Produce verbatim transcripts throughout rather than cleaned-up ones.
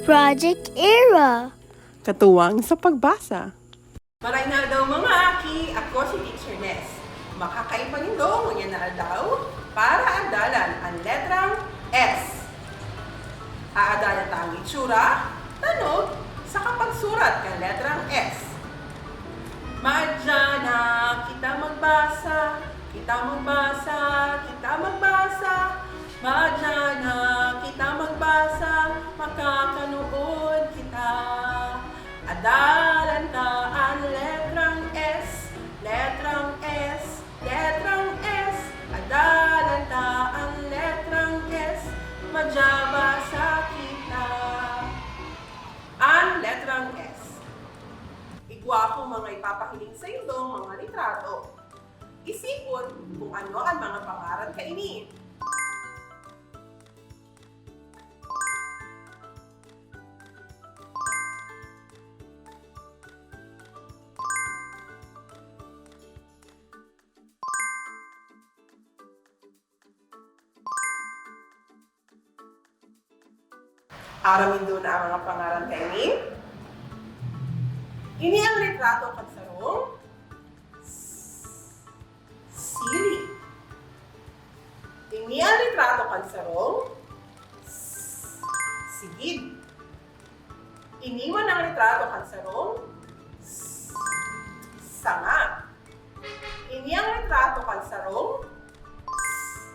Project Era. Katuwang sa pagbasa. Maray na aldaw, mga aki, ako si Teacher Ness. Makakain pa nindo ngunyan na aldaw para adalan an letrang S. Aadalan ta an itsura, tanog, saka pagsurat kan letrang S. Madya na kita magbasa, kita magbasa, kita magbasa. Madya na kita magbasa, makakanuod kita. Adalan ta an letrang S, letrang S, letrang S. Adalan ta an letrang S, madya basa kita. An letrang S. Igwa akong mga ipapahiling saindong mga litrato. Isipon kung ano an mga pangaran kaini. Aram nindo na an mga pangaran kaini? Ini an litrato kan sarong s-, sili. Ini an litrato kan sarong s-, sigid. Ini man an litrato kan sarong s-, sanga. Ini an litrato kan sarong s-,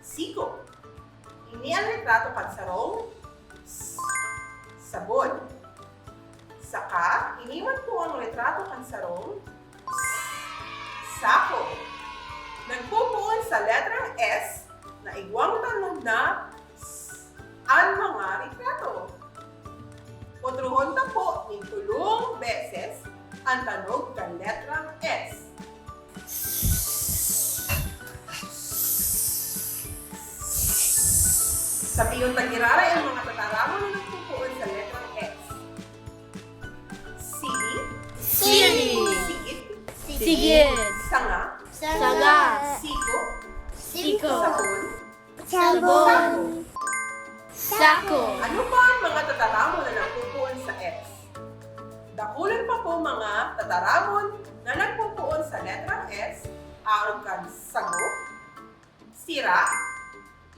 siko. Ini an litrato kan sarong s-, sabon. Saka, ini man po an litrato kan sarong s-, sako. Nagpupoon sa letrang S na igwang tanog na s-, an mga litrato. Otrohon ta po nin tolong beses an tanog kan letrang S. Sabihon ta giraray an mga tataramon na nagpupoon sa letrang S. Sili. Sili. Sigid. Sigid. Sanga. Sanga. Siko. Siko. Sabon. Sabon. Sako. Ano pa an mga tataramon na nagpupoon sa S? Dakulon pa po mga tataramon na nagpupoon sa letrang S, arog kan sago, sira,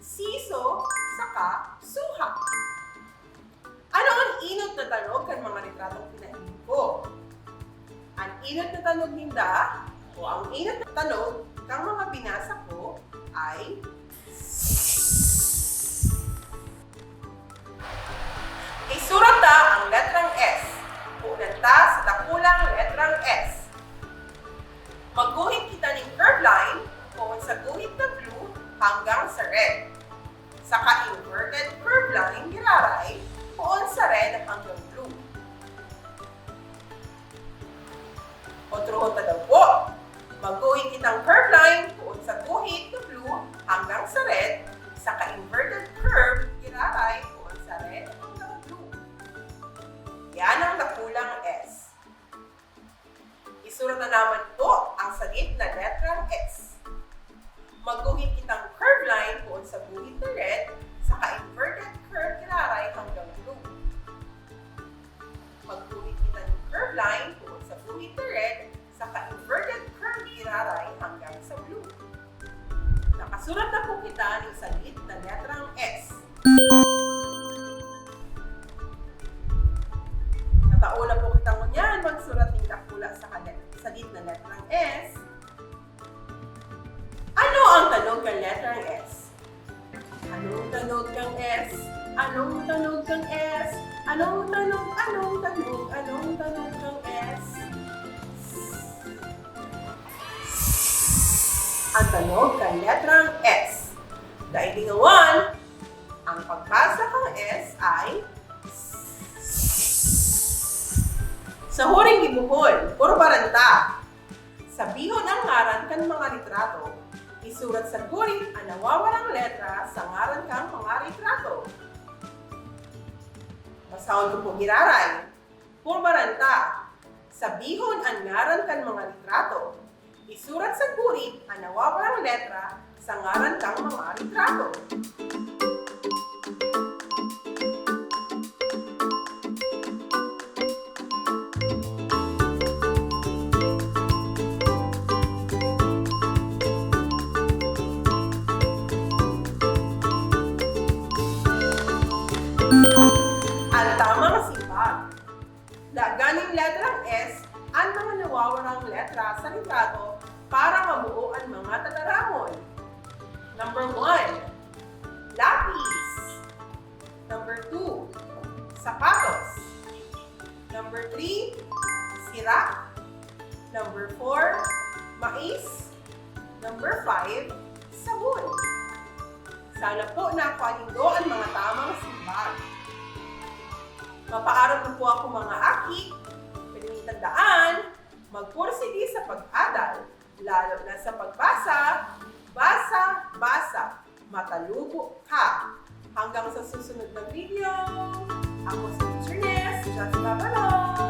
siso, saka suha. Ano an enot na tanog kan mga litratong pinahiling ko? An enot na tanog ninda o ang enot na tanog kan mga binasa ko ay: Isurat ta ang letrang S. Punan ta sa dakulang letrang S. Magguhit kita nin curve line poon sa guhit na blue hanggang sa red. Saka inverted curve line giraray poon sa red hanggang blue. Otrohon ta daw po. Magguhit kitang curve line poon sa guhit na blue hanggang sa red, saka inverted curve giraray poon sa red hanggang blue. Yan ang dakulang S. Isurat na naman po ang sagit na letrang S. Magguhit kitang curve line poon sa guhit na red, saka inverted curve giraray hanggang blue. Magguhit kita nin curve line poon sa guhit na red, saka inverted curve giraray hanggang sa blue. Nakasurat na po kita nin sagit na letrang S. Natao na po kita ngunyan magsurat nin dakula sa kalet-, sagit na letrang S. Ano ang tanog kan letrang S? Anong tanog kan S? Anong tanog kan S? Anong tanog, anong tanog, anong tanog kan S? Ang tanog kan letrang S. Dai lingawan, ang pagbasa kan S ay s. Sa huring gibohon, purbaran ta. Sabihon ang ngaran kan mga litrato. Isurat sa gurit an nawawarang letra sa ngaran kan mga litrato. Basahon ko po giraray. Purbaran ta. Sabihon an ngaran kan mga litrato. Isurat sa gurit an nawawarang letra sa ngaran kan mga litrato. Ang tamang simbag. Laganing letrang S ang mga nawawarang letra sa litrato para mabuo ang mga tataramon. Number one, lapis. Number two, sapatos. Number three, sira. Number four, mais. Number five, sabon. Sana po nakuha nindo ang mga tamang simbag. Mapaaram na po ako, mga aki. Pwede niyong tandaan, magpursige sa pag-adal, lalo na sa pagbasa. Basa, basa, matalubo ka. Hanggang sa susunod na video, ako si Teacher Ness. Just Babalo!